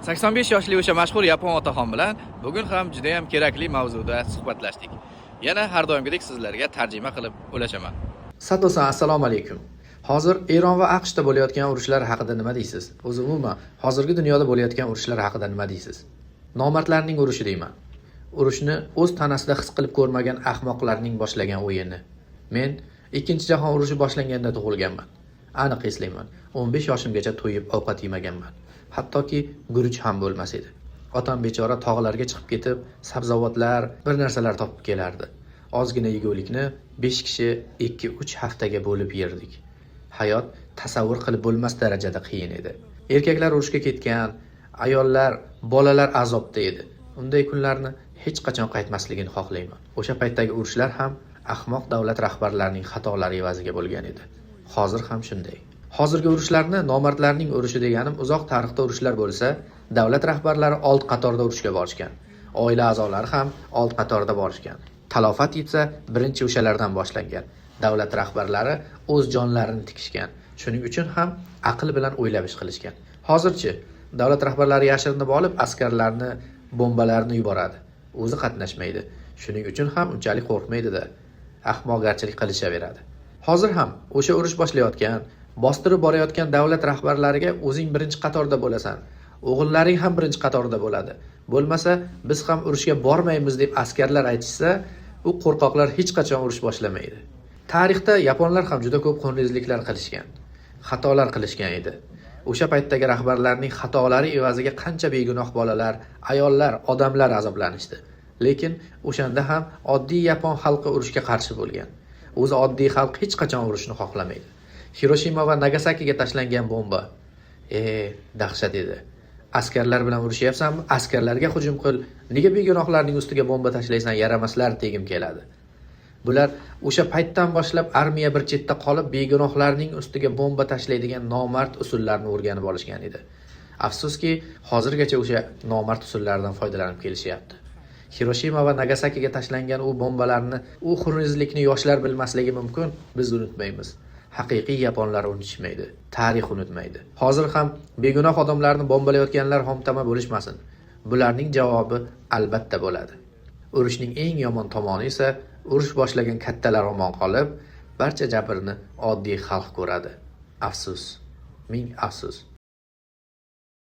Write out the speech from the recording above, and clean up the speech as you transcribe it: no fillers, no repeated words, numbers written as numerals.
85 yoshli o'sha mashhur yapon otaxon bilan bugun ham juda ham kerakli mavzuda suhbatlashdik. Yana har doimgidek sizlarga tarjima qilib ulashaman. Satosan, assalomu alaykum. Hozir Eron va AQShda bo'layotgan urushlar haqida nima deysiz? O'zi umuman hozirgi dunyoda bo'layotgan urushlar haqida nima deysiz? Nomardlarning urushi deyman. Urushni o'z tanasida his qilib ko'rmagan ahmoqlarning boshlagan o'yini. Men Ikkinchi jahon urushi boshlanganda tug'ilganman. Aniq eslayman. 15 yoshimgacha to'yib ovqat yemaganman. Hattoki guruch ham bo'lmas edi. Otam bechora tog'larga chiqib ketib, sabzavotlar, bir narsalar topib kelardi. Ozgina yegulikni 5 kishi 2-3 haftaga bo'lib yerdik. Hayot tasavvur qilib bo'lmas darajada qiyin edi. Erkaklar urushga ketgan, ayollar, bolalar azobda edi. Unday kunlarni hech qachon qaytmasligini xohlayman. O'sha paytdagi urushlar ham ahmoq davlat rahbarlarining xatolari evaziga bo'lgan edi. Hozir ham shunday. Hozirgi urushlarni nomardlarning urushi deganim, uzoq tarixda urushlar bo'lsa, davlat rahbarlari old qatorda urushga borishgan. Oila a'zolari ham old qatorda borishgan. Talafot yetsa, birinchi o'shalardan boshlangan. Davlat rahbarlari o'z jonlarini tikishgan. Shuning uchun ham aql bilan o'ylab ish qilishgan. Hozirchi davlat rahbarlari yashirinib olib, askarlarni, bombalarni yuboradi. O'zi qatnashmaydi. Shuning uchun ham unchalik qo'rqmaydi-da. Ahmoqgarchilik qilishaveradi. Hozir ham o'sha urush boshlayotgan, bostirib borayotgan davlat rahbarlariga o'zing birinchi qatorda bo'lasan. O'g'illaring ham birinchi qatorda bo'ladi. Bo'lmasa, biz ham urushga bormaymiz deb askarlar aytishsa, u qo'rqoqlar hech qachon urush boshlamaydi. Tarixda yaponlar ham juda ko'p xunrezliklar qilishgan, xatolar qilishgan edi. O'sha paytdagi rahbarlarning xatolari evaziga qancha begunoh bolalar, ayollar, odamlar azoblanishdi. Lekin o'shanda ham oddiy yapon xalqi urushga qarshi bo'lgan. O'zi oddiy xalq hech qachon urushni xohlamaydi. Xiroshima va Nagasakiga tashlangan bomba. E, dahshat edi. Askarlar bilan urushyapsanmi? Askarlarga hujum qil. Nega begunohlarning ustiga bomba tashlaysan, yaramaslar degim keladi. Bular o'sha paytdan boshlab armiya bir chetda qolib, begunohlarning ustiga bomba tashlaydigan nomard usullarni o'rganib olishgan edi. Afsuski, hozirgacha o'sha nomard usullardan foydalanib kelishyapti. Xiroshima va Nagasakiga tashlangan u bombalarni, u xunrezlikni yoshlar bilmasligi mumkin, biz unutmaymiz. Haqiqiy yaponlar unutishmaydi, tarix unutmaydi. Hozir ham begunoh odamlarni bombalayotganlar xomtama bo'lishmasin. Bularning javobi albatta bo'ladi. Urushning eng yomon tomoni esa urush boshlagan kattalar omon qolib, barcha jabrni oddiy xalq ko'radi. Afsus, ming afsus.